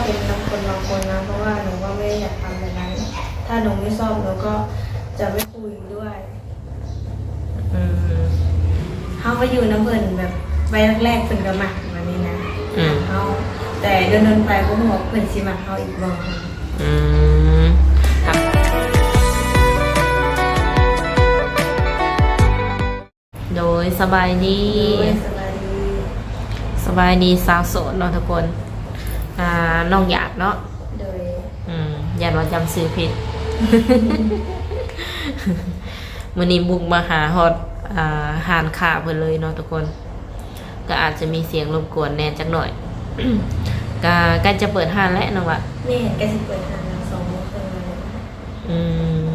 ເປັນນຳຄົນບາງຄົນນະ ເພາະວ່າໜູກໍບໍ່ໄດ້ຢາກທຳແບບນັ້ນ. ຖ້າໜູໄມ່ຊອບ ໜູກໍຈະໄມ່ຄຸຍດ້ວຍ. ອືມ ເຮົາມາຢູ່ນຳເພິ່ນແບບໄວແລກໆ ເພິ່ນກໍມັກແບບນີ້ນະ. ອືມ ເຮົາ ແຕ່ດົນໆໄປບໍ່ຮູ້ວ່າເພິ່ນຊິມັກເຮົາອີກບໍ່. ອືມ ໂດຍ ສະບາຍດີ. ໂດຍ ສະບາຍດີ. ສະບາຍດີສາວໂສດເນາະທຸກຄົນ. ອ່າ ນ້ອງຫຍາດເນາະ. ໂດຍ. ອືມ ຢ້ານວ່າຈຳຊື່ຜິດ. ມື້ນີ້ບຸກມາຫາຮອດ ອ່າ ຮ້ານຄ້າເພິ່ນເລີຍເນາະທຸກຄົນ. ກໍອາດຈະມີສຽງລົບກວນແດ່ຈັກໜ້ອຍ. ກໍໃກ້ຈະເປີດຮ້ານແລ້ວນ້ອງລະ. ແມ່ນ ໃກ້ຊິເປີດຮ້ານແລ້ວ ສອງໂມງເຄິ່ງແລ້ວ. ອືມ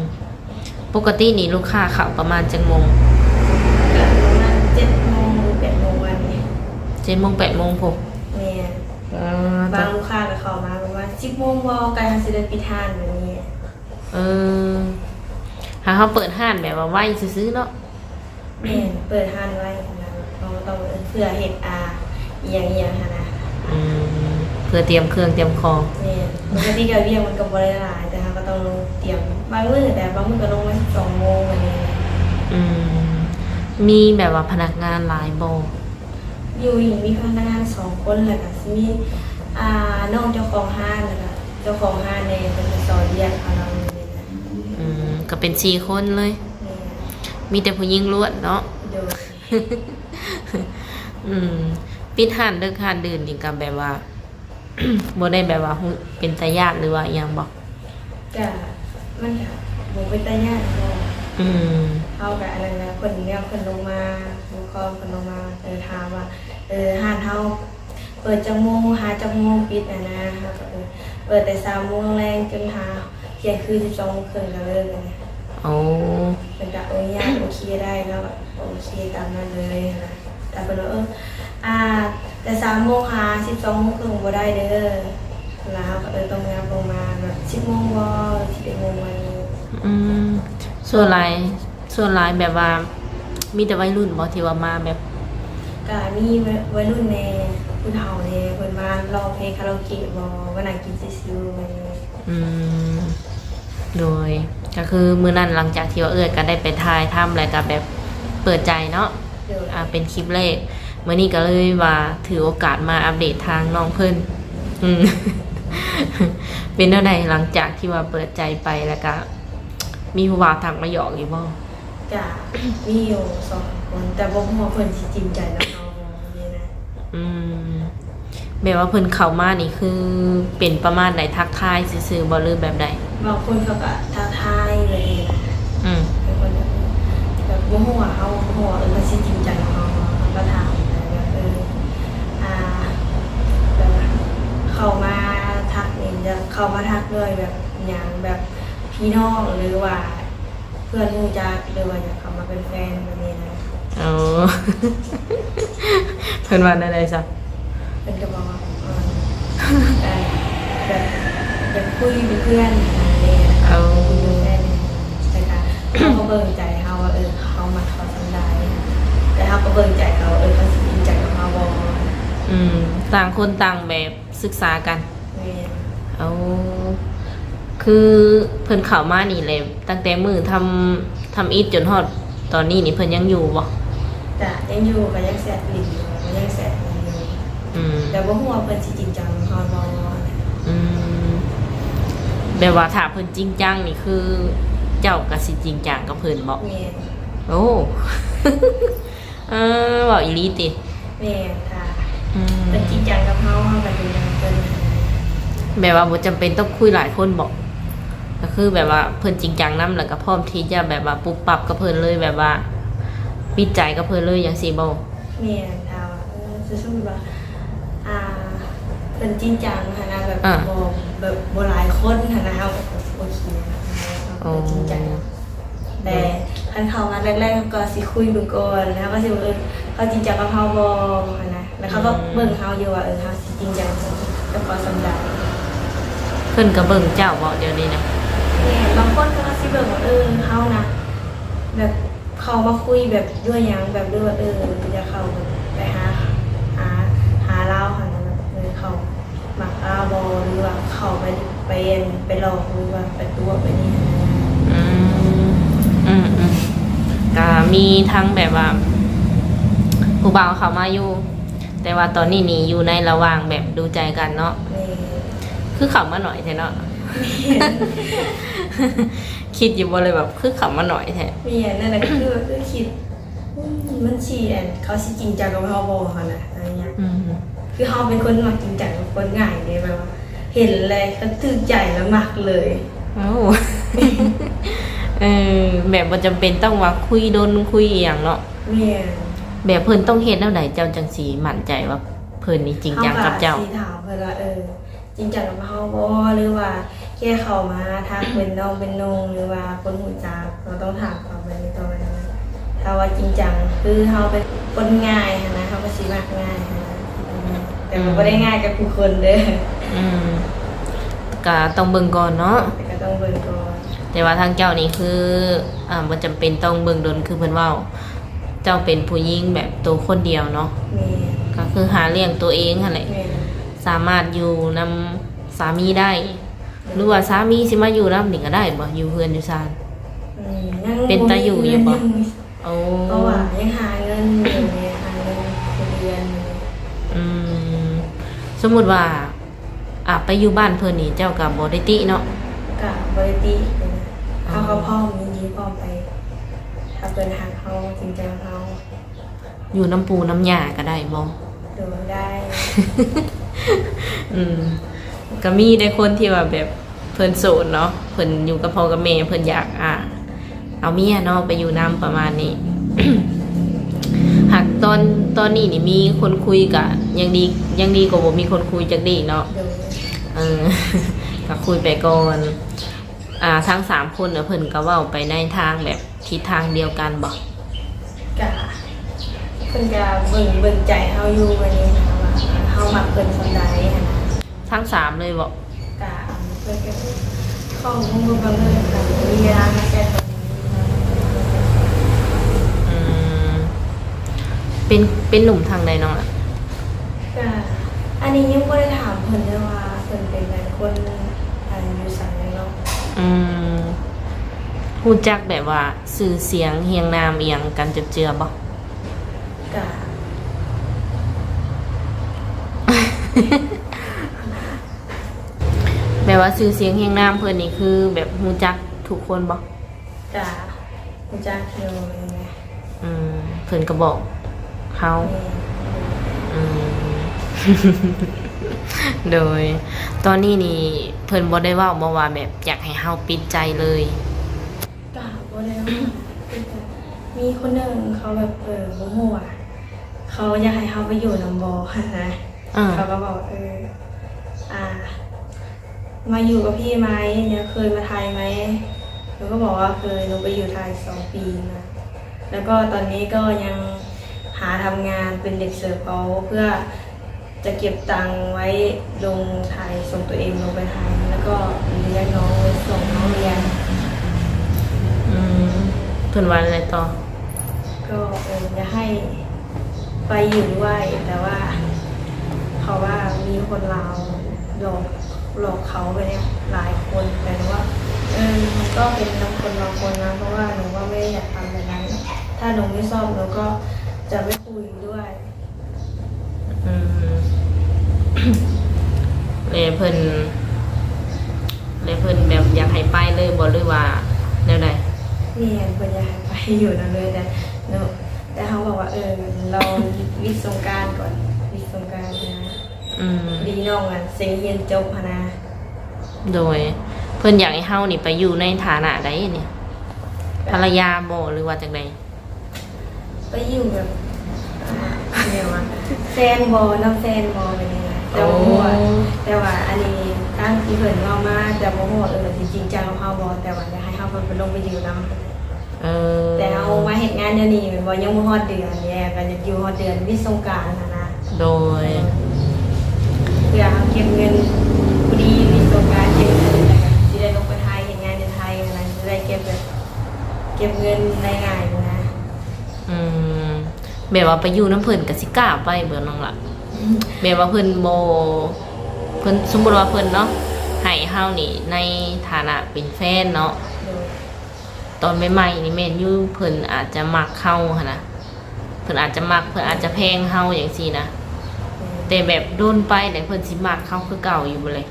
ປົກກະຕິນີ້ລູກຄ້າເຂົ້າປະມານຈັກໂມງ? ກໍປະມານເຈັດໂມງ ແປດໂມງ ປະມານນີ້. ເຈັດໂມງ ແປດໂມງພຸ້ນ. ແມ່ນ. ເອີ ບາງລູກຄ້າກໍເຂົ້າມາປະມານສິບໂມງບໍ່ ໃກ້ເຮົາຊິໄດ້ປິດຮ້ານແບບນີ້. ເອີ ຫາເຮົາເປີດຮ້ານແບບວ່າໄວຊື່ໆເນາະ. ແມ່ນ ເປີດຮ້ານໄວ້ຫັ້ນນະ ເຮົາກໍຕ້ອງ ເອີ ເພື່ອເຮັດ ອ່າ ອີ່ຫຍັງອີ່ຫຍັງຫັ້ນນະ. ອືມ ເພື່ອຕຽມເຄື່ອງຕຽມຂອງ. ແມ່ນ ປົກກະຕິກໍວຽກມັນກໍບໍ່ໄດ້ຫຼາຍ ແຕ່ເຮົາກໍຕ້ອງລົງຕຽມ ບາງມື້ ແຕ່ບາງມື້ກໍລົງມາສິບສອງໂມງແບບນີ້. ອືມ ມີແບບວ່າພະນັກງານຫຼາຍບໍ່? ຢູ່ນີ້ມີພະນັກງານສອງຄົນ ແລ້ວກໍຊິມີ ອ່າ ນ້ອງເຈົ້າຂອງຮ້ານ ແລ້ວກໍເຈົ້າຂອງຮ້ານແດ່ ເພິ່ນກໍຊ່ອຍວຽກເຮົານຳ. ອືມ ກໍເປັນສີ່ຄົນເລີຍ. ແມ່ນ. ມີແຕ່ຜູ້ຍິງລ້ວນເນາະ. ໂດຍ. ອືມ ປິດຮ້ານເດິກຮ້ານດື່ນນີ້ກໍແບບວ່າ ບໍ່ໄດ້ແບບວ່າ ເປັນຕາຢ້ານ ຫຼືວ່າອີ່ຫຍັງບໍ່? ກະ ມັນກະບໍ່ເປັນຕາຢ້ານເນາະ. ອືມ ເຮົາກະອັນນັ້ນນະ ເພິ່ນແນວເພິ່ນລົງມາ ຜູ້ປກຄອງເພິ່ນລົງມາ ເອີ ຖາມວ່າ ເອີ ຮ້ານເຮົາ ເປີດຈັກໂມງ ຫາຈັກໂມງປິດຫັ້ນນະ. ເຮົາກໍ ເອີ ເປີດແຕ່ສາມໂມງແລງຈົນຫາທ່ຽງຄືນ ສິບສອງໂມງເຄິ່ງກໍເລີກຫັ້ນນະ. ໂອ້ ເພິ່ນກໍ ໂອ ຍາກ ໂອເຄໄດ້ ເຮົາກໍໂອເຄຕາມນັ້ນເລີຍຫັ້ນນະ. ແຕ່ເພິ່ນວ່າ ເອີ ອ່າ ແຕ່ສາມໂມງຫາສິບສອງໂມງເຄິ່ງບໍ່ໄດ້ເດີ. ແລ້ວເຮົາກໍ ເອີ ຕ້ອງຍາບລົງມາແບບສິບໂມງບໍ່ ສິບເອັດໂມງໄວ້. ອືມ ສ່ວນຫຼາຍ ສ່ວນຫຼາຍແບບວ່າມີແຕ່ໄວລຸ້ນບໍ່ ທີ່ວ່າມາແບບ? ກະມີໄວ ໄວລຸ້ນແດ່ ຜູ້ເຖົ້າແດ່ ເພິ່ນມາຮ້ອງເພງຄາຣາໂອເກະບໍ່ ມານັ່ງກິນຊິວໆແບບນີ້. ອືມ ໂດຍ ກໍຄືມື້ນັ້ນຫຼັງຈາກທີ່ວ່າເອື້ອຍກໍໄດ້ໄປຖ່າຍທຳ ແລ້ວກໍແບບເປີດໃຈເນາະ. ໂດຍ. ອ່າ ເປັນຄລິບແລກ ມື້ນີ້ກໍເລີຍວ່າຖືໂອກາດມາອັບເດດທາງນ້ອງເພິ່ນ. ອືມ ເປັນແນວໃດຫຼັງຈາກທີ່ວ່າເປີດໃຈໄປ ແລ້ວກໍ ມີຜູ້ບ່າວທັກມາຫຍອກຢູ່ບໍ່? ກະມີຢູ່ສອງສາມຄົນ ແຕ່ບໍ່ຮູ້ວ່າເພິ່ນຊິຈິງໃຈນຳເຮົາບໍ່ນີ້ນະ. ອືມ ແບບວ່າເພິ່ນເຂົ້າມານີ້ຄືເປັນປະມານໃດ? ທັກທາຍຊື່ໆບໍ່ ຫຼືແບບໃດ? ບາງຄົນເຂົາກະທັກທາຍແບບນີ້ນະ. ອືມ ບາງຄົນແບບ ແບບບໍ່ຮູ້ວ່າເຮົາ ບໍ່ຮູ້ວ່າເພິ່ນຊິຈິງໃຈນຳເຮົາບໍ່ ເຮົາກະຖາມໄປແບບ ເອີ ອ່າ ແບບວ່າເຂົ້າມາທັກນີ້ ເຂົ້າມາທັກດ້ວຍແບບຫຍັງ ແບບ ພີ່ນ້ອງ ຫຼືວ່າເພື່ອນຮູ້ຈັກ ຫຼືວ່າຢາກເຂົ້າມາເປັນແຟນແບບນີ້ນະ. ໂອ້ ເພິ່ນວ່າແນວໃດຊະ? ເພິ່ນກໍບອກວ່າ ເອີ ແບບ ຢາກຄຸຍເປັນເພື່ອນຫັ້ນນະ. ເອີ ຢາກຄຸຍເປັນແຟນ ແຕ່ກະເຮົາກໍເບິ່ງໃຈເຮົາວ່າ ເອີ ເຮົາມັກເຂົາສ່ຳໃດ ແຕ່ເຮົາກໍເບິ່ງໃຈເຂົາ ເອີ ເຂົາຊິຈິງໃຈກັບເຮົາບໍ່. ອືມ ຕ່າງຄົນຕ່າງແບບ ສຶກສາກັນ. ແມ່ນ. ໂອ້ ຄືເພິ່ນເຂົ້າມານີ້ແຫຼະ ຕັ້ງແຕ່ມື້ທຳ ທຳອິດຈົນຮອດຕອນນີ້ນີ້ ເພິ່ນຍັງຢູ່ບໍ່? ກະຍັງຢູ່ ກະຍັງແຊັດຫຼິ້ນຢູ່ ກະຍັງແຊັດກັນຢູ່. ອືມ ແຕ່ບໍ່ຮູ້ວ່າເພິ່ນຊິຈິງຈັງເຮົາບໍ່. ອືມ ແບບວ່າຖ້າເພິ່ນຈິງຈັງນີ້ ຄືເຈົ້າກະຊິຈິງຈັງກັບເພິ່ນບໍ່? ແມ່ນ. ໂອ້ ເອີ ເວົ້າອີ່ຫຼີຕິ? ແມ່ນ ຖ້າ ອືມ ເພິ່ນຈິງຈັງກັບເຮົາ ເຮົາກໍຈິງຈັງກັບເພິ່ນ. ແບບວ່າບໍ່ຈຳເປັນຕ້ອງຄຸຍຫຼາຍຄົນບໍ? ກໍຄືແບບວ່າເພິ່ນຈິງຈັງນຳ ແລ້ວກໍພ້ອມທີ່ຈະແບບວ່າປຸບປັບກັບເພິ່ນເລີຍ ແບບວ່າປິດໃຈກັບເພິ່ນເລີຍ ຈັ່ງຊີ້ບໍ? ແມ່ນ ຖ້າວ່າ ເອີ ສົມມຸດວ່າ ອ່າ ເພິ່ນຈິງຈັງຫັ້ນນະ ແບບ ອ່າ ບໍ່ ແບບບໍ່ຫຼາຍຄົນຫັ້ນນະ ເຮົາກໍໂອເຄນະ ເຮົາກໍຈິງຈັງ. ອໍ ແຕ່ຄັນເຂົ້າມາແລກໆ ເຮົາກໍຊິຄຸຍເບິ່ງກ່ອນ ແລ້ວເຮົາກໍຊິວ່າ ເອີ ເຂົາຈິງຈັງກັບເຮົາບໍ່ຫັ້ນນະ ແລ້ວເຂົາກໍ ອືມ ເບິ່ງເຮົາຢູ່ວ່າ ເອີ ເຮົາຊິຈິງຈັງກັບເຂົາສ່ຳໃດ. ເພິ່ນກໍເບິ່ງເຈົ້າບໍດຽວນີ້ນະ? ແມ່ນ ບາງຄົນເຂົາກໍຊິເບິ່ງວ່າ ເອີ ເຮົານະ ແບບເຂົ້າມາຄຸຍແບບດ້ວຍຫຍັງ ແບບດ້ວຍວ່າ ເອີ ຢາກເຂົ້າໄປຫາ ຫາ ຫາລາວຫັ້ນນະ ແບບ ເອີ ເຂົາມັກລາວ ບໍ່ ຫຼືວ່າເຂົ້າໄປ ໄປອັ່ນ ໄປຫຼອກ ຫຼືວ່າໄປຕົວະໄປນີ້ຫັ້ນນະ. ອືມ ອືມໆ ກະມີທັງແບບວ່າຜູ້ບ່າວເຂົ້າມາຢູ່ ແຕ່ວ່າຕອນນີ້ນີ້ຢູ່ໃນລະຫວ່າງແບບດູໃຈກັນເນາະ. ແມ່ນ. ຄືເຂົ້າມາໜ້ອຍແທ້ເນາະ. ແມ່ນ. ຄິດຢູ່ບໍ່ເລີຍແບບຄືເຂົ້າມາໜ້ອຍແທ້? ແມ່ນ ນັ້ນແຫຼະ ຄື ຄືຄິດ ອືມ ມັນຊິ ອັ່ນ ເຂົາຊິຈິງຈັງກັບເຮົາບໍ່ຫັ້ນນະ ອາ ອືມ ຄືເຮົາເປັນຄົນມັກຈິງຈັງກັບຄົນງ່າຍເດ້ ແບບວ່າເຫັນແລ້ວກໍຖືກໃຈແລ້ວມັກເລີຍ. ໂອ້ ເອີ ແບບບໍ່ຈຳເປັນຕ້ອງວ່າຄຸຍດົນຄຸຍອີ່ຫຍັງເນາະ. ແມ່ນ. ແບບເພິ່ນຕ້ອງເຮັດແນວໃດ ເຈົ້າຈັ່ງຊິໝັ້ນໃຈວ່າເພິ່ນນີ້ຈິງຈັງກັບເຈົ້າ? ເຮົາກໍຊິຖາມເພິ່ນວ່າ ເອີ ຈິງຈັງກັບເຮົາບໍ່ ຫຼືວ່າແຄ່ເຂົ້າມາທັກເປັນນ້ອງເປັນນຸ່ງ ຫຼືວ່າຄົນຮູ້ຈັກ ເຮົາຕ້ອງຖາມເຂົາແບບນີ້ກ່ອນນະ. ຖ້າວ່າຈິງຈັງ ຄືເຮົາເປັນຄົນງ່າຍຫັ້ນນະ ເຮົາກໍຊິມັກງ່າຍຫັ້ນນະ ແຕ່ວ່າ ອືມ ບໍ່ໄດ້ງ່າຍກັບທຸກຄົນເດີ້. ອືມ ກະຕ້ອງເບິ່ງກ່ອນເນາະ. ແຕ່ກໍຕ້ອງເບິ່ງກ່ອນ. ແຕ່ວ່າທາງເຈົ້ານີ້ຄື ອ່າ ບໍ່ຈຳເປັນຕ້ອງເບິ່ງດົນ ຄືເພິ່ນເວົ້າ ເຈົ້າເປັນຜູ້ຍິງແບບໂຕຄົນດຽວເນາະ. ແມ່ນ. ກໍຄືຫາລ້ຽງຕົວເອງຫັ້ນແຫຼະ. ແມ່ນ. ສາມາດຢູ່ນຳສາມີໄດ້ ແມ່ນ. ຫຼືວ່າສາມີຊິມາຢູ່ນຳນີ້ກໍໄດ້ບໍ່? ຢູ່ເຮືອນຢູ່ຊານ ອືມ ຍັງ ເປັນຕາຢູ່ຢູ່ບໍ່? ບໍ່ມີເຮືອນຍັງ ໂອ້ ເພາະວ່າຍັງຫາເງິນຢູ່ ຫາເງິນທຸກເດືອນຢູ່. ອືມ ສົມມຸດວ່າ ອາ ໄປຢູ່ບ້ານເພິ່ນນີ້ ເຈົ້າກໍບໍ່ໄດ້ຕິເນາະ? ກໍບໍ່ໄດ້ຕິ ເຮົາກໍ ອໍ ພ້ອມ ຍິນດີພ້ອມໄປ ຖ້າເພິ່ນຮັກເຮົາ ຈິງໃຈເຮົາ. ຢູ່ນຳປູ່ນຳຍ່າກໍໄດ້ບໍ່? ໂດຍ ໄດ້. ອືມ ກໍມີໄດ້ຄົນທີ່ວ່າແບບເພິ່ນໂສດເນາະ ເພິ່ນຢູ່ກັບພໍ່ກັບແມ່ ເພິ່ນຢາກ ອ່າ ເອົາເມຍເນາະ ໄປຢູ່ນຳປະມານນີ້. ຫາກຕອນ ຕອນນີ້ນີ້ມີຄົນຄຸຍກໍຍັງດີ ຍັງດີກວ່າບໍ່ມີຄົນຄຸຍຈັກດີ້ເນາະ. ໂດຍ. ເອີ ກໍຄຸຍໄປກ່ອນ. ອ່າ ທັງສາມຄົນນະ ເພິ່ນກໍເວົ້າໄປໃນທາງແບບທິດທາງດຽວກັນບໍ່? ກະ ເພິ່ນກະເບິ່ງ ເບິ່ງໃຈເຮົາຢູ່ ວ່ານີ້ນະ ວ່າເຮົາມັກເພິ່ນສ່ຳໃດຫັ້ນນະ. ທັງສາມເລີຍບໍ່? ກະ ເພິ່ນກະ ເຂົາບໍ່ເບິ່ງເລີຍ ກະມີເວລາມາແຊດກັນ. ອືມ ເປັນ ເປັນໜຸ່ມທາງໃດນ້ອງລະ? ກະ ອັນນີ້ຍັງບໍ່ໄດ້ຖາມເພິ່ນເລີຍວ່າເພິ່ນເປັນແບບຄົນ ອັນ ຢູ່ໃສເນາະ. ອືມ ຮູ້ຈັກແບບວ່າຊື່ສຽງຮຽງນາມອີ່ຫຍັງກັນເຈື່ອໆບໍ່? ກະ ແບບວ່າຊື່ສຽງຮຽງນາມເພິ່ນນີ້ ຄືແບບຮູ້ຈັກທຸກຄົນບໍ່? ກະຮູ້ຈັກຢູ່. ອືມ ເພິ່ນກໍບອກເຮົາ. ແມ່ນ. ອືມ ໂດຍ. ຕອນນີ້ນີ້ເພິ່ນບໍ່ໄດ້ເວົ້າບໍ່ວ່າແບບຢາກໃຫ້ເຮົາປິດໃຈເລີຍ? ກະບໍ່ໄດ້ເວົ້າ. ມີຄົນໜຶ່ງເຂົາແບບ ເອີ ບໍ່ຮູ້ວ່າ ເຂົາຢາກໃຫ້ເຮົາໄປຢູ່ນຳບໍ່ຫັ້ນນະ. ອ່າ ເຂົາກໍບອກ ເອີ ອ່າ ມາຢູ່ກັບພີ່ໄໝ ແລ້ວເຄີຍມາໄທໄໝ? ໜູກໍບອກວ່າເຄີຍ ໜູໄປຢູ່ໄທສອງປີນະ ແລ້ວກໍຕອນນີ້ກໍຍັງຫາທຳງານເປັນເດັກເສີບເອົາ ເພື່ອຈະເກັບຕັງໄວ້ລົງໄທ ສົ່ງຕົວເອງລົງໄປໄທ ແລ້ວກໍລ້ຽງນ້ອງ ໄວ້ສົ່ງນ້ອງຮຽນ. ອືມ ເພິ່ນວ່າແນວໃດຕໍ່? ກໍ ເອີ ຢາກໃຫ້ ໄປຢູ່ດ້ວຍ ແຕ່ວ່າເຂົາວ່າມີຄົນລາວຫຼອກ ຫຼອກເຂົາໄປເນຍຫຼາຍຄົນ ແຕ່ວ່າ ເອີ ມັນກໍເປັນນຳຄົນບາງຄົນນະ ເພາະວ່າໜູກໍບໍ່ໄດ້ຢາກທຳແບບນັ້ນ ຖ້າໜູໄມ່ຊອບ ໜູກໍຈະໄມ່ຄຸຍດ້ວຍ. ອືມ ແລ້ວເພິ່ນ ແລ້ວເພິ່ນແບບຢາກໃຫ້ໄປເລີຍບໍ່ ຫຼືວ່າແນວໃດ? ແມ່ນ ເພິ່ນຢາກໃຫ້ໄປຢູ່ນຳເລີຍ ແຕ່ເນາະ ແຕ່ເຮົາບອກວ່າ ເອີ ລອງວິດສົງການກ່ອນ ວິດສົງການນະ. ອືມ ດີນ້ອງອັນເສັງຮຽນຈົບຫັ້ນນະ. ໂດຍ ເພິ່ນຢາກໃຫ້ເຮົານີ້ໄປຢູ່ໃນຖານະໃດນີ້? ກະ ພັນລະຍາບໍ່ ຫຼືວ່າຈັ່ງໃດ? ໄປຢູ່ແບບ ອ່າ ແນວວ່າແຟນບໍ່ ນຳແຟນບໍ່ ແບບນີ້ນະ ແຕ່ວ່າ ໂອ້ ຮູ້ວ່າ ແຕ່ວ່າອັນນີ້ທາງທີ່ເພິ່ນເວົ້າມາ ແຕ່ບໍ່ຮູ້ວ່າ ເອີ ຊິຈິງຈັງກັບເຮົາບໍ່ ແຕ່ວ່າຢາກໃຫ້ເຮົາໄປ ໄປລົງໄປຢູ່ນຳ. ເອີ ແຕ່ເຮົາມາເຮັດງານດຽວນີ້ແມ່ນບໍ່ ຍັງບໍ່ຮອດເດືອນເດ້ ກໍຢາກຢູ່ຮອດເດືອນວິດສົງການຫັ້ນນະ. ໂດຍ ເພື່ອເຮົາເກັບເງິນ ພໍດີວິດສົງການເກັບເງິນ ແລ້ວກໍຊິໄດ້ລົງໄປໄທ ເຮັດງານຢູ່ໄທຫັ້ນນະ ຊິໄດ້ເກັບແບບ ເກັບເງິນໄດ້ງ່າຍນະ. ອືມ ແບບວ່າໄປຢູ່ນຳເພິ່ນກໍຊິກ້າໄປບໍ່ນ້ອງລະ? ແບບວ່າເພິ່ນບໍ່ ເພິ່ນ ສົມມຸດວ່າເພິ່ນເນາະ ໃຫ້ເຮົານີ້ໃນຖານະເປັນແຟນເນາະ ໂດຍ ຕອນໃໝ່ໆນີ້ແມ່ນຢູ່ ເພິ່ນອາດຈະມັກເຮົາຫັ້ນນະ ເພິ່ນອາດຈະມັກ ເພິ່ນອາດຈະແພງເຮົາຈັ່ງຊີ້ນະ ແຕ່ແບບດົນໄປແລ້ວເພິ່ນຊິມັກເຮົາຄືເກົ່າຢູ່ບໍ່ເລີຍ?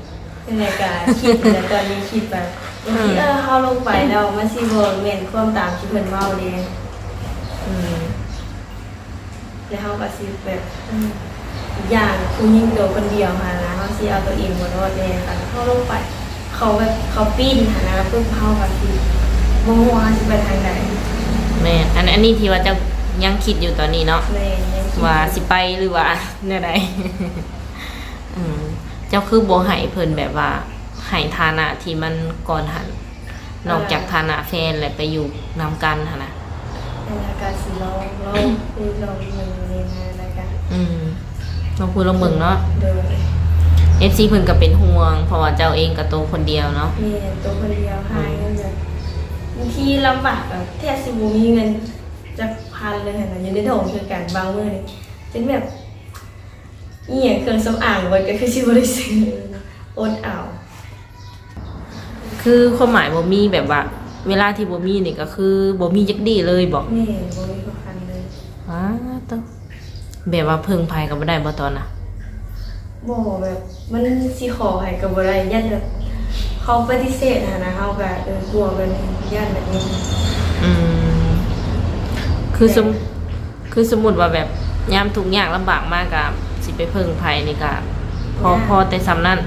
ຈັ່ງໃດກໍຄິດແຫຼະ ຕອນນີ້ຄິດວ່າ ບາງທີ ເອີ ເຮົາລົງໄປແລ້ວມັນຊິບໍ່ແມ່ນຄວາມຕາມທີ່ເພິ່ນເວົ້າເດ້ ອືມ ແລ້ວເຮົາກໍຊິແບບ ອືມ ອີກຢ່າງຜູ້ຍິງໂຕຄົນດຽວຫັ້ນນະ ເຮົາຊິເອົາໂຕເອງບໍ່ລອດແດ່ ຄັນເຮົາລົງໄປ ເຂົາແບບ ເຂົາປີ້ນຫັ້ນນະ ປຶບ ເຮົາກໍຊິບໍ່ຮູ້ວ່າເຮົາຊິໄປທາງໃດ. ແມ່ນ ອັນ ອັນນີ້ທີ່ວ່າເຈົ້າຍັງຄິດຢູ່ຕອນນີ້ເນາະ ແມ່ນ ຍັງຄິດ ວ່າຊິໄປ ຫຼືວ່າແນວໃດ? ອືມ ເຈົ້າຄືບໍ່ໃຫ້ເພິ່ນແບບວ່າ ໃຫ້ຖານະທີ່ມັນກ່ອນຫັ້ນ ນອກຈາກຖານະແຟນແລ້ວໄປຢູ່ນຳກັນຫັ້ນນະ? ແລ້ວກໍຊິລອງ ລອງຄຸຍລອງເບິ່ງນີ້ນະ ແລ້ວກໍ ອືມ ລອງຄຸຍລອງເບິ່ງເນາະ ໂດຍ ເອັຟຊີ ເພິ່ນກໍເປັນຫ່ວງ ເພາະວ່າເຈົ້າເອງກໍໂຕຄົນດຽວເນາະ ແມ່ນ ໂຕຄົນດຽວ ຫາເງິນແບບ ບາງທີລຳບາກ ກໍແທບຊິບໍ່ມີເງິນຈັກພັນເລີຍຫັ້ນນະ ຢູ່ໃນຖົງຄືກັນ ບາງມື້ນີ້ ຈົນແບບ ອີ່ຫຍັງເຄື່ອງສຳອາງເບິດ ກໍຄືຊິບໍ່ໄດ້ຊື້ ອົດເອົາ. ຄືຄວາມໝາຍບໍ່ມີແບບວ່າ ເວລາທີ່ບໍ່ມີນີ້ກໍຄືບໍ່ມີຈັກດີ້ເລີຍບໍ? ແມ່ນ ບໍ່ມີສຳຄັນເລີຍ. ອ້າ ໂຕ ແບບວ່າເພິ່ງໃຜກໍບໍ່ໄດ້ບໍຕອນນະ? ບໍ່ ແບບມັນຊິຂໍໃຜກໍບໍ່ໄດ້ ຢ້ານແບບເຂົາປະຕິເສດຫັ້ນນະ ເຮົາກໍ ເອີ ກົວແບບນີ້ ຢ້ານແບບນີ້. ອືມ ຄືສົມ ຄືສົມມຸດວ່າແບບຍາມທຸກຍາກລຳບາກມາກະຊິໄປເພິ່ງໃຜນີ້ກະພໍ ພໍແຕ່ສ່ຳນັ້ນ.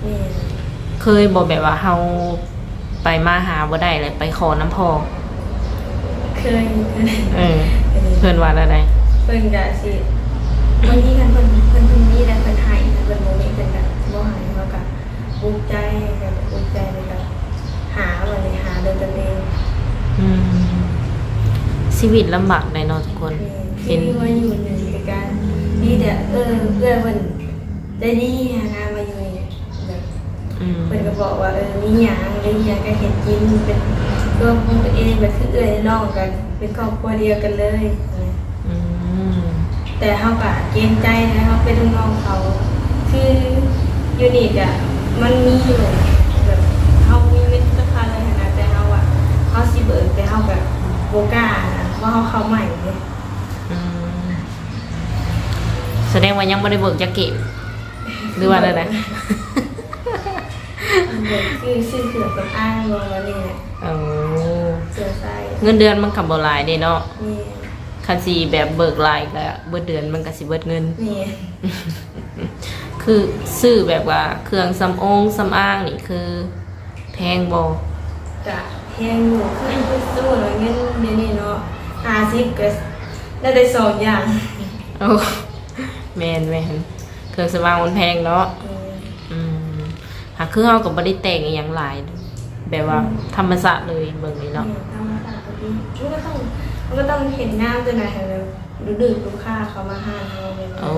ແມ່ນ ເຄີຍບໍ່ແບບວ່າເຮົາໄປມາຫາບໍ່ໄດ້ແລ້ວໄປຂໍນຳພໍ່? ເຄີຍ ເອີ ເພິ່ນວ່າແນວໃດ? ເພິ່ນກະຊິ ບາງທີຄັນເພິ່ນ ເພິ່ນ ເພິ່ນມີແລ້ວເພິ່ນໃຫ້ ຄັນເພິ່ນບໍ່ມີເພິ່ນກະບໍ່ໃຫ້ ເຮົາກະອຸກໃຈ ກະອຸກໃຈແລ້ວກະ ຫາ ບັດນີ້ຫາໂດຍຕົນເອງ. ອືມ ຊີວິດລຳບາກໄດ໋ເນາະທຸກຄົນ. ແມ່ນ ເປັນ ຄືມາຢູ່ນີ້ກໍກະດີແຕ່ ເອີ ເອື້ອຍເພິ່ນໃຈດີຫັ້ນນະ ມາຢູ່ນີ້ແບບ ອືມ ເພິ່ນກໍບອກວ່າ ເອີ ມີຫຍັງ ມີຫຍັງກໍເຮັດກິນ ເປັນ ຕົວຂອງຕົວເອງ ແບບຄືເອື້ອຍນ້ອງກໍເປັນຄອບຄົວດຽວກັນເລີຍ. ອືມ ແຕ່ເຮົາກະເກງໃຈນະ ເຮົາເປັນລູກນ້ອງເຂົາ ຄືຢູ່ນີ້ກະມັນມີຢູ່ ແບບເຮົາມີເງິນຈັກພັນເລີຍຫັ້ນນະ ແຕ່ເຮົາວ່າເຮົາຊິເບີກ ແຕ່ເຮົາກະບໍ່ກ້ານະ ເພາະເຮົາເຂົ້າໃໝ່ເດ້. ອືມ ສະແດງວ່າຍັງບໍ່ໄດ້ເບີກຈັກກີບ ຫຼືວ່າແນວໃດ? ເບີກ ຊື້ ຊື້ເຄື່ອງສຳອາງບໍ່ ອັນນີ້ແຫຼະ. ໂອ້ ເຄື່ອງໃຊ້ ເງິນເດືອນມັນກໍບໍ່ຫຼາຍເດ້ເນາະ. ແມ່ນ ຄັນຊິແບບເບີກຫຼາຍກໍເບິດເດືອນມັນກໍຊິເບິດເງິນ. ແມ່ນ ຄືຊື້ແບບວ່າເຄື່ອງສຳອົງສຳອາງນີ້ຄືແພງບໍ່? ກະແພງຢູ່ ຄື ຄືຕູ້ເງິນດຽວນີ້ເນາະ ຫ້າສິບກໍໄດ້ແຕ່ສອງຢ່າງ. ໂອ້ ແມ່ນໆ ເຄື່ອງສຳອາງມັນແພງເນາະ. ແມ່ນ ອືມ ຫາກຄືເຮົາກໍບໍ່ໄດ້ແຕ່ງອີ່ຫຍັງຫຼາຍ ແບບວ່າ ອືມ ທຳມະຊາດເລີຍ ເບິ່ງນີ້ເນາະ. ແມ່ນ ທຳມະຊາດກໍດີ ມັນກໍຕ້ອງ ມັນກໍຕ້ອງເຮັດງາມຈັ່ງໃດໃຫ້ແບບດຶງດູດລູກຄ້າເຂົ້າມາຮ້ານເຮົາແບບນີ້. ໂອ້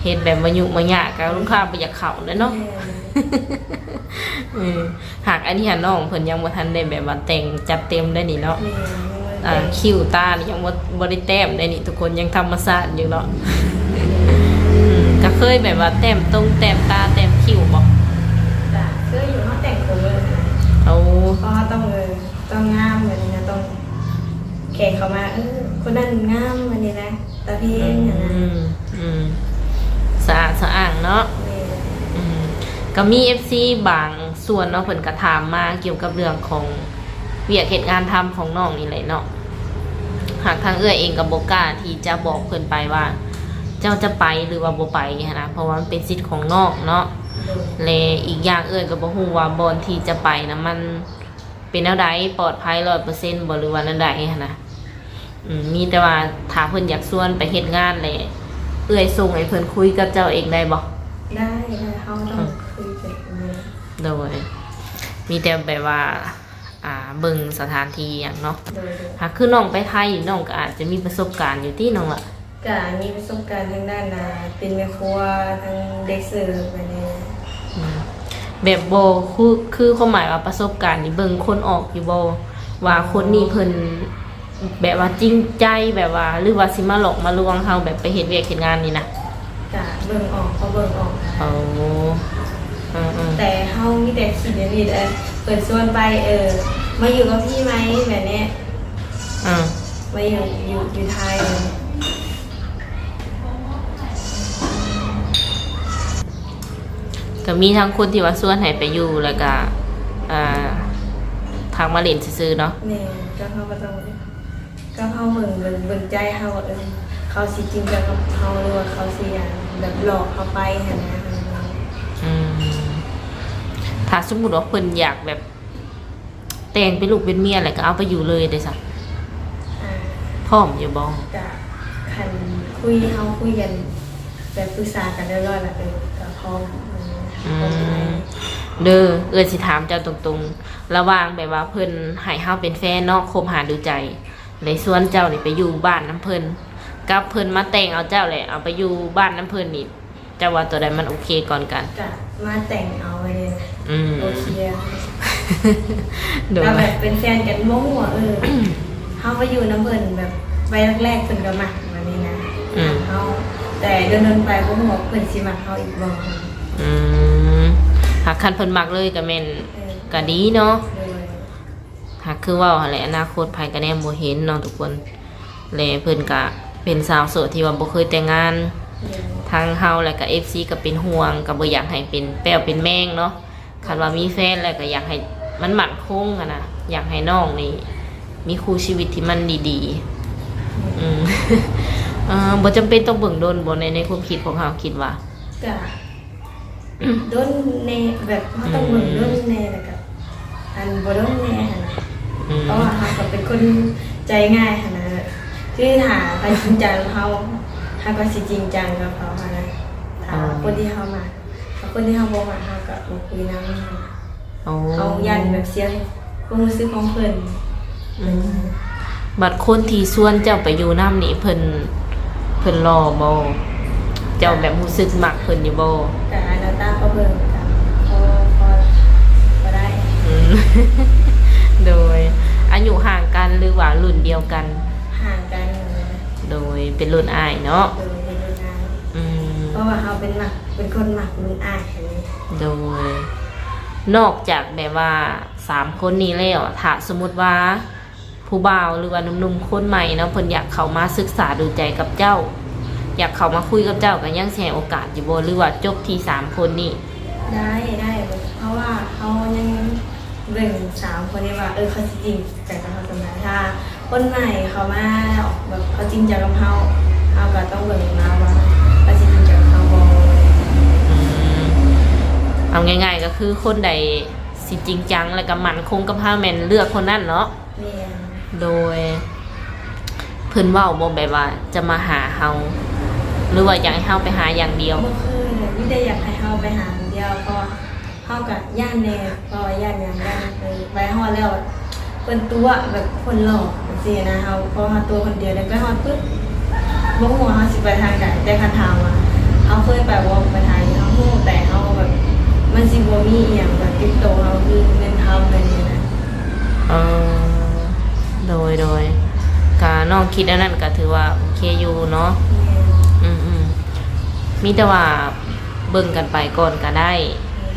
ເຮັດແບບມາຫຍຸ້ງມາຍາກກໍລູກຄ້າບໍ່ຢາກເຂົ້າແຫຼະເນາະ. ແມ່ນ ເອີ ຫາກອັນນີ້ຫັ້ນນ້ອງເພິ່ນຍັງບໍ່ທັນໄດ້ແບບວ່າແຕ່ງຈັດເຕັມໄດ໋ນີ້ເນາະ. ແມ່ນ ອ່າ ຄິ້ວຕານີ້ຍັງບໍ່ ບໍ່ໄດ້ແຕ້ມໄດ໋ນີ້ທຸກຄົນ ຍັງທຳມະຊາດຢູ່ເນາະ. ອືມ ກໍເຄີຍແບບວ່າແຕ້ມຕົງແຕ້ມຕາແຕ້ມຄິ້ວບໍ່? ກະເຄີຍຢູ່ ເຮົາແຕ່ງໂຕເລີຍ. ໂອ້ ເພາະເຮົາຕ້ອງ ເອີ ຕ້ອງງາມແບບນີ້ນະ ຕ້ອງ ແຂກເຂົ້າມາ ເອີ ຄົນນັ້ນງາມ ອັນນີ້ນະ ຕາເພງຫັ້ນນະ. ອືມ ອືມ ສະອາດສະອ້າງເນາະ. ແມ່ນ ອືມ ກໍມີເອັຟຊີບາງສ່ວນເນາະ ເພິ່ນກໍຖາມມາກ່ຽວກັບເລື່ອງຂອງວຽກເຮັດງານທຳຂອງນ້ອງນີ້ແຫຼະເນາະ. ຫາກທາງເອື້ອຍເອງກໍບໍ່ກ້າທີ່ຈະບອກເພິ່ນໄປວ່າ ເຈົ້າຈະໄປ ຫຼືວ່າບໍ່ໄປຫັ້ນນະ ເພາະວ່າມັນເປັນສິດຂອງນ້ອງເນາະ. ໂດຍ ແລະ ອີກຢ່າງເອື້ອຍກໍບໍ່ຮູ້ວ່າບ່ອນທີ່ຈະໄປນະ ມັນ ເປັນແນວໃດ ປອດໄພຮ້ອຍເປີເຊັນບໍ່ ຫຼືວ່າແນວໃດຫັ້ນນະ. ອືມ ມີແຕ່ວ່າຖ້າເພິ່ນຢາກຊວນໄປເຮັດງານແຫຼະ ເອື້ອຍສົ່ງໃຫ້ເພິ່ນຄຸຍກັບເຈົ້າເອງໄດ້ບໍ່? ໄດ້ ໄດ້ ເຮົາຕ້ອງ ອືມ ຄຸຍກັນເອງ. ໂດຍ ມີແຕ່ແບບວ່າ ອ່າ ເບິ່ງສະຖານທີ່ຫຍັງເນາະ. ໂດຍ ໂດຍ ຫາກຄືນ້ອງໄປໄທ ນ້ອງກໍອາດຈະມີປະສົບການຢູ່ຕິນ້ອງລະ? ກະມີປະສົບການທາງດ້ານ ອ່າ ເປັນແມ່ຄົວ ທັງເດັກເສີບ ແບບນີ້. ອືມ ແບບບໍ່ ຄື ຄືຄວາມໝາຍວ່າປະສົບການນີ້ເບິ່ງຄົນອອກຢູ່ບໍ່ ວ່າຄົນນີ້ເພິ່ນແບບວ່າຈິງໃຈ ແບບວ່າ ຫຼືວ່າຊິມາຫຼອກມາລວງເຮົາ ແບບໄປເຮັດວຽກເຮັດງານນີ້ນະ? ກະເບິ່ງອອກ ພໍເບິ່ງອອກນະ ໂອ້ ເອີໆ ແຕ່ເຮົາມີແຕ່ຄິດແນວນີ້ເດີ ເພິ່ນຊວນໄປ ເອີ ມາຢູ່ກັບພີ່ໄໝ ແບບນີ້ ເອີ ມາຢູ່ ຢູ່ ຢູ່ໄທ ກໍມີທັງຄົນທີ່ວ່າຊວນໃຫ້ໄປຢູ່ ແລ້ວກໍ ອ່າ ທັກມາຫຼິ້ນຊື່ໆເນາະ. ແມ່ນ ກໍເຮົາກໍຕ້ອງ ກໍເຮົາເບິ່ງ ເບິ່ງ ເບິ່ງໃຈເຮົາວ່າ ເອີ ເຂົາຊິຈິງຈັງກັບເຮົາ ຫຼືວ່າເຂົາຊິ ອັນ ແບບຫຼອກເຮົາໄປຫັ້ນນະ. ອືມ ຖ້າສົມມຸດວ່າເພິ່ນຢາກແບບ ແຕ່ງເປັນລູກເປັນເມຍ ແລ້ວກໍເອົາໄປຢູ່ເລີຍເດ້ຊະ ອ່າ ພ້ອມຢູ່ບໍ່? ກະຄັນຄຸຍ ເຮົາຄຸຍກັນແບບປຶກສາກັນຮຽບຮ້ອຍລະ ເອີ ກະພ້ອມ ອືມ ພ້ອມໄປ. ເດີ ເອື້ອຍຊິຖາມເຈົ້າຕົງໆ ລະຫວ່າງແບບວ່າເພິ່ນໃຫ້ເຮົາເປັນແຟນເນາະ ຄົບຫາດູໃຈ ແລະຊວນເຈົ້ານີ້ໄປຢູ່ບ້ານນຳເພິ່ນ ກັບເພິ່ນມາແຕ່ງເອົາເຈົ້າ ແລະເອົາໄປຢູ່ບ້ານນຳເພິ່ນນີ້ ເຈົ້າວ່າຕົວໃດມັນໂອເຄກ່ອນກັນ? ກະມາແຕ່ງເອົາໄວ້ເລີຍ ອືມ ໂອເຄ. ໂດຍ ແລ້ວແບບເປັນແຟນກັນ ບໍ່ຮູ້ວ່າ ເອີ ເຮົາໄປຢູ່ນຳເພິ່ນແບບໄວແລກໆ ເພິ່ນກໍມັກແບບນີ້ນະ ອືມ ມັກເຮົາ ແຕ່ດົນໆໄປບໍ່ຮູ້ວ່າເພິ່ນຊິມັກເຮົາອີກບໍ່. ອືມ ຫາກຄັນເພິ່ນມັກເລີຍກໍແມ່ນ ເອີ ກໍດີເນາະ. ໂດຍ ຫາກຄືເວົ້າຫັ້ນແຫຼະ ອະນາຄົດໃຜກໍແນມບໍ່ເຫັນເນາະທຸກຄົນ ແລະເພິ່ນກະເປັນສາວໂສດທີ່ວ່າບໍ່ເຄີຍແຕ່ງງານ ໂດຍ ທັງເຮົາ ແລະກະເອັຟຊີກໍເປັນຫ່ວງ ກໍບໍ່ຢາກໃຫ້ເປັນແປ້ວເປັນແມງເນາະ. ຄັນວ່າມີແຟນແລ້ວກໍຢາກໃຫ້ມັນໝັ້ນຄົງຫັ້ນນະ ຢາກໃຫ້ນ້ອງນີ້ມີຄູ່ຊີວິດທີ່ມັນດີໆ. ອືມ ເອີ ບໍ່ຈຳເປັນຕ້ອງເບິ່ງດົນບໍ່ ໃນ ໃນຄວາມຄິດຂອງເຮົາ ຄິດວ່າ? ກະ ດົນແນ່ ແບບເຮົາຕ້ອງເບິ່ງ ອືມ ດົນແນ່ ແລ້ວກະ ອັນ ບໍ່ດົນແນ່ຫັ້ນນະ ອືມ ເພາະວ່າເຮົາກໍເປັນຄົນໃຈງ່າຍຫັ້ນນະ ຄືຖ້າໃຜຈິງຈັງເຮົາ ເຮົາກໍຊິຈິງຈັງກັບເຂົາຫັ້ນນະ ຖ້າ ອໍ ຄົນທີ່ເຮົາມັກ ຖ້າຄົນທີ່ເຮົາບໍ່ມັກ ເຮົາກໍບໍ່ຄຸຍນຳ. ອໍ ເຮົາຢ້ານແບບເສຍຄວາມຮູ້ສຶກຂອງເພິ່ນ. ອືມ ບັດຄົນທີ່ຊວນເຈົ້າໄປຢູ່ນຳນີ້ ເພິ່ນ ເພິ່ນຫຼໍ່ບໍ່? ເຈົ້າແບບຮູ້ສຶກມັກເພິ່ນຢູ່ບໍ່? ກະໜ້າຕາກໍເບິ່ງກະພໍ ພໍ ພໍໄດ້. ອືມ ໂດຍ ອາຍຸຫ່າງກັນ ຫຼືວ່າລຸ້ນດຽວກັນ? ຫ່າງກັນ. ໂດຍ ເປັນລຸ້ນອ້າຍເນາະ. ໂດຍ ເປັນລຸ້ນອ້າຍ. ອືມ ເພາະວ່າເຮົາເປັນມັກ ເປັນຄົນມັກລຸ້ນອ້າຍ. ໂດຍ ນອກຈາກແບບວ່າ ສາມຄົນນີ້ແລ້ວ ຖ້າສົມມຸດວ່າຜູ້ບ່າວ ຫຼືວ່າໜຸ່ມໆຄົນໃໝ່ເນາະ ເພິ່ນຢາກເຂົ້າມາສຶກສາດູໃຈກັບເຈົ້າ ຢາກເຂົ້າມາຄຸຍກັບເຈົ້າ ກໍຍັງຊິໃຫ້ໂອກາດຢູ່ບໍ່ ຫຼືວ່າຈົບທີ່ສາມຄົນນີ້? ໄດ້ ໄດ້ ເພາະວ່າເຮົາຍັງເບິ່ງສາມຄົນນີ້ວ່າ ເອີ ເຂົາຊິຈິງໃຈກັບເຮົາສ່ຳໃດ. ຖ້າ ຄົນໃໝ່ເຂົ້າມາແລ້ວ ແບບເຂົາຈິງຈັງກັບເຮົາ ເຮົາກໍຕ້ອງເບິ່ງລາວວ່າເຂົາຊິຈິງຈັງກັບເຮົາບໍ່. ອືມ ເອົາງ່າຍໆກໍຄືຄົນໃດຊິຈິງຈັງ ແລ້ວກໍໝັ້ນຄົງກັບເຮົາ ແມ່ນເລືອກຄົນນັ້ນເນາະ. ແມ່ນ. ໂດຍ ເພິ່ນເວົ້າບໍ່ ແບບວ່າຈະມາຫາເຮົາ ຫຼືວ່າຢາກໃຫ້ເຮົາໄປຫາຢ່າງດຽວ? ບໍ່ເຄີຍ ມີແຕ່ຢາກໃຫ້ເຮົາໄປຫາຢ່າງດຽວ ເພາະວ່າ ເຮົາກະຢ້ານແດ່ ເພາະວ່າຢ້ານຫຍັງ ຢ້ານ ເອີ ໄປຮອດແລ້ວເພິ່ນຕົວະ ແບບຄົນຫຼອກຈັ່ງຊີ້ນະ. ເຮົາ ເພາະເຮົາຕົວະຄົນດຽວ ແລ້ວໄປຮອດປຶບ ບໍ່ຮູ້ວ່າເຮົາຊິໄປທາງໃດ. ແຕ່ຄັນຖາມວ່າເຮົາເຄີຍໄປບໍ່ ໄປໄທ ເຮົາຮູ້ ແຕ່ເຮົາແບບ ມັນຊິບໍ່ມີອີ່ຫຍັງແບບຕິດໂຕເຮົາ ຄືເງິນຄຳແບບນີ້ນະ. ເອີ ໂດຍ ໂດຍ ກະນ້ອງຄິດອັນນັ້ນກະຖືວ່າໂອເຄຢູ່ເນາະ. ແມ່ນ. ອືມໆ ມີແຕ່ວ່າເບິ່ງກັນໄປກ່ອນກະໄດ້. ແມ່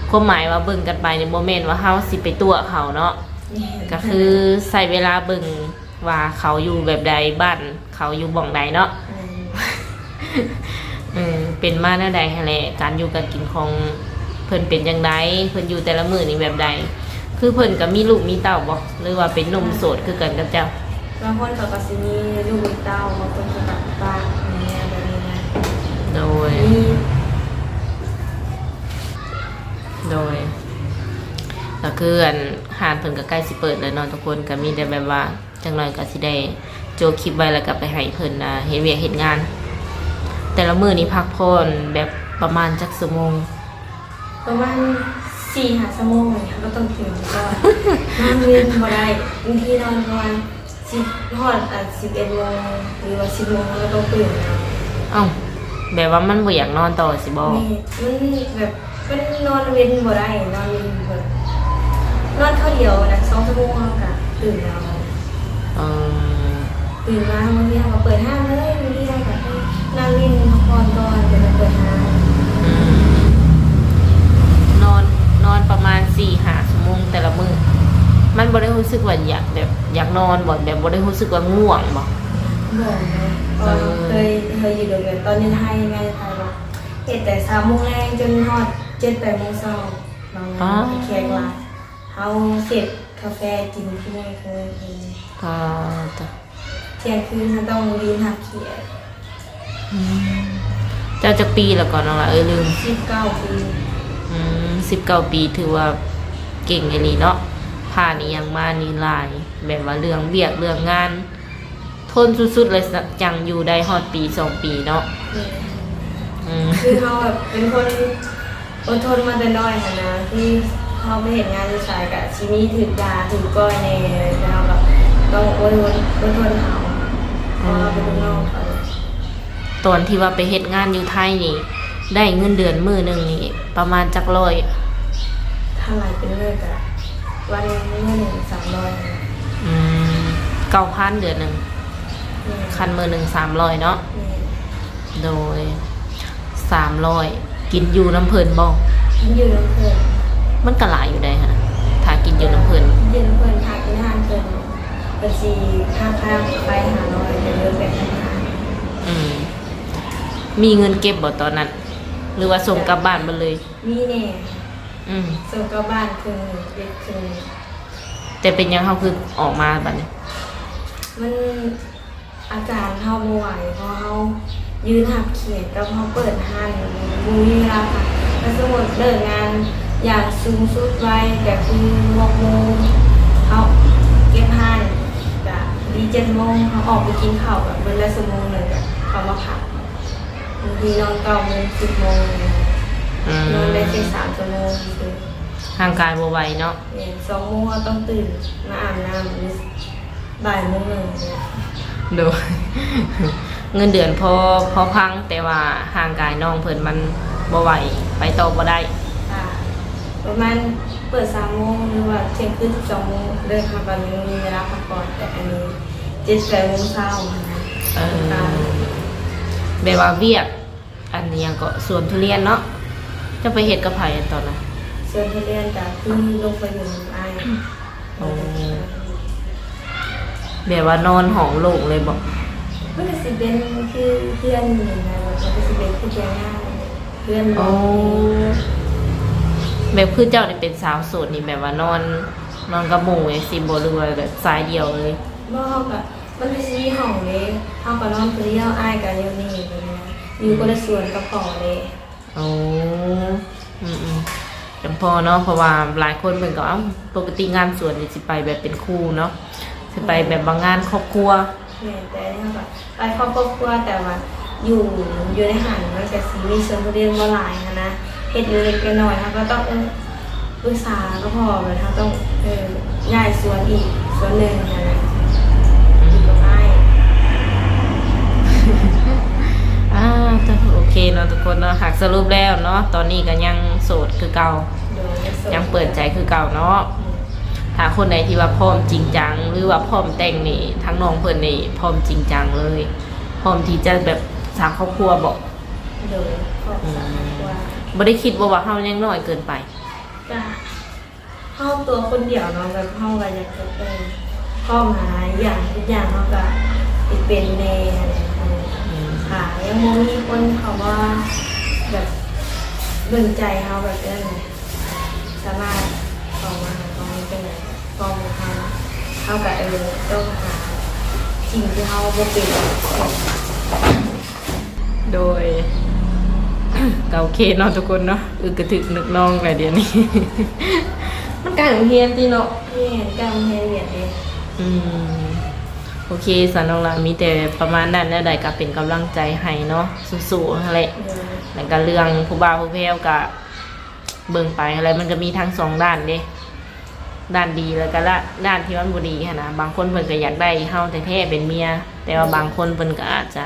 ນ. ຄວາມໝາຍວ່າເບິ່ງກັນໄປນີ້ ບໍ່ແມ່ນວ່າເຮົາຊິໄປຕົວະເຂົາເນາະ. ແມ່ນ. ກໍຄືໃຊ້ເວລາເບິ່ງວ່າເຂົາຢູ່ແບບໃດ ບ້ານເຂົາຢູ່ບ່ອນໃດເນາະ. ແມ່ນ. ເອີ ເປັນມາແນວໃດຫັ້ນແຫຼະ ການຢູ່ການກິນຂອງເພິ່ນເປັນຈັ່ງໃດ ເພິ່ນຢູ່ແຕ່ລະມື້ນີ້ແບບໃດ ຄືເພິ່ນກໍມີລູກມີເຕົ້າບໍ່ ຫຼືວ່າເປັນໜຸ່ມໂສດຄືກັນກັບເຈົ້າ? ບາງຄົນເຂົາກໍຊິມີລູກມີເຕົ້າ ບາງຄົນເຂົາກໍປະແມ່ແບບນີ້ນະ. ໂດຍ ມີ. ໂດຍ ກໍຄືອັນ ຮ້ານເພິ່ນກໍໃກ້ຊິເປີດແລ້ວເນາະທຸກຄົນ ກໍມີແຕ່ແບບວ່າ ຈັກໜ້ອຍກໍຊິໄດ້ໂຈະຄລິບໄວ້ ແລ້ວກໍໄປໃຫ້ເພິ່ນ ອ່າ ເຮັດວຽກເຮັດງານ. ແຕ່ລະມື້ນີ້ພັກຜ່ອນແບບປະມານຈັກຊົ່ວໂມງ? ປະມານສີ່ຫ້າຊົ່ວໂມງນີ້ ເຮົາກໍຕ້ອງຕື່ນກ່ອນ ນອນເວັນບໍ່ໄດ້. ບາງທີນອນປະມານ ສິບ ຮອດ ອ່າ ສິບເອັດໂມງ ຫຼືວ່າສິບໂມງ ເຮົາກໍຕ້ອງຕື່ນແລ້ວ. ເອົ້າ ແບບວ່າມັນບໍ່ຢາກນອນຕໍ່ຊິບໍ່? ແມ່ນ ມັນແບບ ເພິ່ນນອນເວັນບໍ່ໄດ້ ນອນເວັນແບບ ນອນຄາວດຽວນະ ສອງຊົ່ວໂມງເຮົາກະຕື່ນແລ້ວ. ເອີ ຕື່ນມາບາງທີເຮົາກະເປີດຮ້ານເລີຍ ບາງທີເຮົາກະນັ່ງຫຼິ້ນພັກຜ່ອນກ່ອນ ແລ້ວກະເປີດຮ້ານ. ອືມ ຮູ້ສຶກວ່າຢາກແບບ ຢາກນອນບໍ່? ແບບບໍ່ໄດ້ຮູ້ສຶກວ່າງ່ວງບໍ່? ບໍ່ນະ ເພາະວ່າ ເອີ ເຮົາເຄີຍ ເຄີຍຢູ່ໂດນແບບຕອນເຮັດໄຮ່ ເຮັດໄຮ່ເນາະ ເຮັດແຕ່ຊາວໂມງແລງຈົນຮອດເຈັດແປດໂມງເຊົ້າເນາະ ແຂກຫຼາຍ ເຮົາເສບກາແຟກິນທຸກມື້ ເອີ ປາດໂທ້ ທ່ຽງຄືນເຮົາຕ້ອງຢືນຮັບແຂກ. ອືມ ເຈົ້າຈັກປີແລ້ວກໍນ້ອງລະເອີຍ? ລືມ. ສິບເກົ້າປີ. ອືມ ສິບເກົ້າປີ ຖືວ່າເກັ່ງອີ່ຫຼີເນາະ ຜ່ານອີ່ຫຍັງມານີ້ຫຼາຍ ແບບວ່າເລື່ອງວຽກເລື່ອງງານ ທົນສຸດໆ ແລ້ວ ຈະ ຈັ່ງຢູ່ໄດ້ຮອດປີສອງປີເນາະ. ແມ່ນ. ອືມ ຄືເຮົາແບບເປັນຄົນ ອົດທົນມາແຕ່ນ້ອຍຫັ້ນນະ ຄືເຮົາໄປເຮັດງານຢູ່ໃສກະຊິມີຖືກດ່າຖືກກ່ອຍແດ່ ແຕ່ເຮົາກະຕ້ອງອົດທົນ ອົດທົນເອົາ ເພາະເຮົາເປັນລູກນ້ອງເຂົາ. ຕອນທີ່ວ່າໄປເຮັດງານຢູ່ໄທນີ້ ໄດ້ເງິນເດືອນມື້ໜຶ່ງນີ້ປະມານຈັກຮ້ອຍ? ຖ້າຫຼາຍເປັນມື້ກະວັນໜຶ່ງສາມຮ້ອຍ. ອືມ ເກົ້າພັນເດືອນໜຶ່ງ. ແມ່ນ. ຄັນມື້ໜຶ່ງສາມຮ້ອຍເນາະ. ແມ່ນ. ໂດຍ ສາມຮ້ອຍ ກິນຢູ່ນຳເພິ່ນບໍ່? ກິນຢູ່ນຳເພິ່ນ. ມັນກະຫຼາຍຢູ່ໃດຫັ້ນນະ ຖ້າກິນຢູ່ນຳເພິ່ນ. ກິນຢູ່ນຳເພິ່ນ ຖ້າກິນຮ້ານເພິ່ນ ເພິ່ນຊິຫັກຄ່າໄຟຫ້າຮ້ອຍ ເຫຼືອແປດພັນຫ້າ. ອືມ ມີເງິນເກັບບໍ່ຕອນນັ້ນ ຫຼືວ່າສົ່ງກັບບ້ານເບິດເລີຍ? ມີແດ່. ອືມ ສົ່ງກັບບ້ານເຄິ່ງໜຶ່ງ ເກັບເຄິ່ງໜຶ່ງ. ແຕ່ເປັນຫຍັງເຮົາຄືອອກມາບາດນີ້? ມັນ ອາການເຮົາບໍ່ໄຫວ ເພາະເຮົາຢືນຮັບແຂກກັບເຮົາເປີດຮ້ານ ບໍ່ມີເວລາພັກ. ຖ້າສົມມຸດເລີກງານຢ່າງສູງສຸດໄວກະຄືຫົກໂມງ ເຮົາເກັບຮ້ານກະພໍດີເຈັດໂມງ ເຮົາອອກໄປກິນເຂົ້າກະເບິດລະຊົ່ວໂມງໜຶ່ງກະເຂົ້າມາພັກ. ບາງທີນອນເກົ້າໂມງ ສິບໂມງ ອືມ ນອນໄດ້ແຄ່ສາມຊົ່ວໂມງຊື່ໆ. ຮ່າງກາຍບໍ່ໄຫວເນາະ. ແມ່ນ ສອງໂມງເຮົາຕ້ອງຕື່ນມາອາບນ້ຳ ບ່າຍໂມງໜຶ່ງ. ໂດຍ ເງິນເດືອນພໍ ພໍຟັງ ແຕ່ວ່າຮ່າງກາຍນ້ອງເພິ່ນມັນບໍ່ໄຫວ ໄປຕໍ່ບໍ່ໄດ້. ກະປະມານເປີດສາມໂມງ ຫຼືວ່າທ່ຽງຄືນສິບສອງໂມງ ເລີກເຮົາກະຍັງມີເວລາພັກຜ່ອນ ແຕ່ອັນນີ້ເຈັດແປດໂມງເຊົ້າຫັ້ນນະ. ເອີ ແບບວ່າວຽກ ອັນຫຍັງເກາະ ສວນທຸລຽນເນາະ ເຈົ້າໄປເຮັດກັບໃຜອັນຕອນນັ້ນ? ສວນທຸລຽນກະຄືລົງໄປຢູ່ນຳອ້າຍ. ໂອ້ ແບບວ່ານອນຫ້ອງໂລ່ງເລີຍບໍ? ມັນກະຊິເປັນຄືເຮືອນນີ້ນະ ມັນກະຊິເປັນຄືທ່ຽງນາ ເຮືອນ. ໂອ້ ແບບຄືເຈົ້ານີ້ເປັນສາວໂສດນີ້ ແບບວ່ານອນ ນອນກັບໝູ່ຈັ່ງຊີ້ບໍ ຫຼືວ່າແບບຊາຍດຽວເລີຍ? ບໍ່ ເຮົາກະ ມັນກະຊິມີຫ້ອງເດ້ ເຮົາກະນອນຜູ້ດຽວ ອ້າຍກະຢູ່ນີ້ ຢູ່ຄົນລະສວນກັບພໍ່ເດ້. ໂອ້ ອືມໆ ຈັ່ງພໍເນາະ ເພາະວ່າຫຼາຍຄົນເພິ່ນກະ ເອົ້າ ປົກກະຕິງານສວນນີ້ຊິໄປແບບເປັນຄູ່ເນາະ ຊິໄປແບບວ່າງານຄອບຄົວ. ແມ່ນ ແຕ່ອັນນີ້ເຮົາກະໄປຄອບຄອບຄົວ ແຕ່ວ່າຢູ່ ຢູ່ໃນຫັ້ນມັນກະຊິມີສວນທຸລຽນບໍ່ຫຼາຍຫັ້ນນະ ເຮັດເລັກໆນ້ອຍໆ ເຮົາກະຕ້ອງ ເອີ ປຶກສາກັບພໍ່ ແບບເຮົາຕ້ອງ ເອີ ຍ້າຍສວນອີກສວນໜຶ່ງຫັ້ນນະ ອືມ ຢູ່ກັບອ້າຍ. ອ່າ ໂອເຄເນາະທຸກຄົນເນາະ ຫາກສະຫຼຸບແລ້ວເນາະ ຕອນນີ້ກະຍັງໂສດຄືເກົ່າ. ໂດຍ ຍັງໂສດ ຍັງເປີດໃຈຄືເກົ່າເນາະ. ອືມ ຖ້າຄົນໃດທີ່ວ່າພ້ອມຈິງຈັງ ຫຼືວ່າພ້ອມແຕ່ງນີ້ ທາງນ້ອງເພິ່ນນີ້ພ້ອມຈິງຈັງເລີຍ ພ້ອມທີ່ຈະແບບສ້າງຄອບຄົວບໍ? ໂດຍ ພ້ອມ ອືມ ສ້າງຄອບຄົວ. ບໍ່ໄດ້ຄິດບໍ່ວ່າເຮົາຍັງນ້ອຍເກີນໄປ? ກະ ເຮົາຕົວຄົນດຽວເນາະ ແບບເຮົາກະຢາກຈະ ເອີ ພ້ອມຫາຫຼາຍຢ່າງ ທຸກຢ່າງເຮົາກະຊິເປັນແດ່ຫັ້ນແຫຼະ. ອືມ ຖ້າຍັງບໍ່ມີຄົນເຂົ້າມາແບບເບິ່ງໃຈເຮົາແບບນັ້ນ ສາມາດເຂົ້າມາຫາເຮົາໄດ້ຈັ່ງໃດ ພ້ອມເຮົາ ເຮົາກະ ເອີ ຕ້ອງຫາສິ່ງທີ່ເຮົາບໍ່ເປັນ. ໂດຍ ກະໂອເຄເນາະທຸກຄົນເນາະ ອຶກກະທຶກນຶກນອງແຫຼະດຽວນີ້ ມັນໃກ້ໂຮງຮຽນຕິເນາະ. ແມ່ນ ໃກ້ໂຮງຮຽນວຽກເດ້. ອືມ ໂອເຄ ສາວນ້ອງລະ ມີແຕ່ປະມານນັ້ນ ແນວໃດກະເປັນກຳລັງໃຈໃຫ້ເນາະ ສູ້ໆຫັ້ນແຫຼະ. ໂດຍ ແລ້ວກະເລື່ອງຜູ້ບ່າວຜູ້ແພ້ວກະເບິ່ງໄປຫັ້ນແຫຼະ ມັນກະມີທັງສອງດ້ານເດ້ ດ້ານດີ ແລ້ວກະ ລະ ດ້ານທີ່ມັນບໍ່ດີຫັ້ນນະ ບາງຄົນເພິ່ນກະຢາກໄດ້ເຮົາແທ້ໆເປັນເມຍ ແຕ່ວ່າບາງຄົນເພິ່ນກະອາດຈະ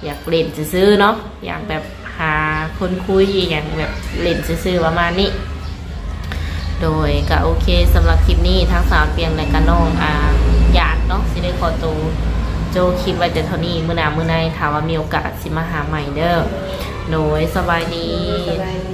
ຢາກຫຼິ້ນຊື່ໆເນາະ ຢາກແບບຫາຄົນຄຸຍອີ່ຫຍັງ ແບບຫຼິ້ນຊື່ໆປະມານນີ້. ໂດຍ ກະໂອເຄ ສຳລັບຄລິບນີ້ທາງສາວປຽງ ແລະກະນ້ອງ ອາ ຢາດເນາະ ຊິໄດ້ຂໍໂຕໂຈະຄລິບໄວ້ແຕ່ເທົ່ານີ້ ມື້ໜ້າມື້ໃນ ຖ້າວ່າມີໂອກາດຊິມາຫາໃໝ່ເດີ. ໂດຍ ສະບາຍດີ. ສະບາຍດີ.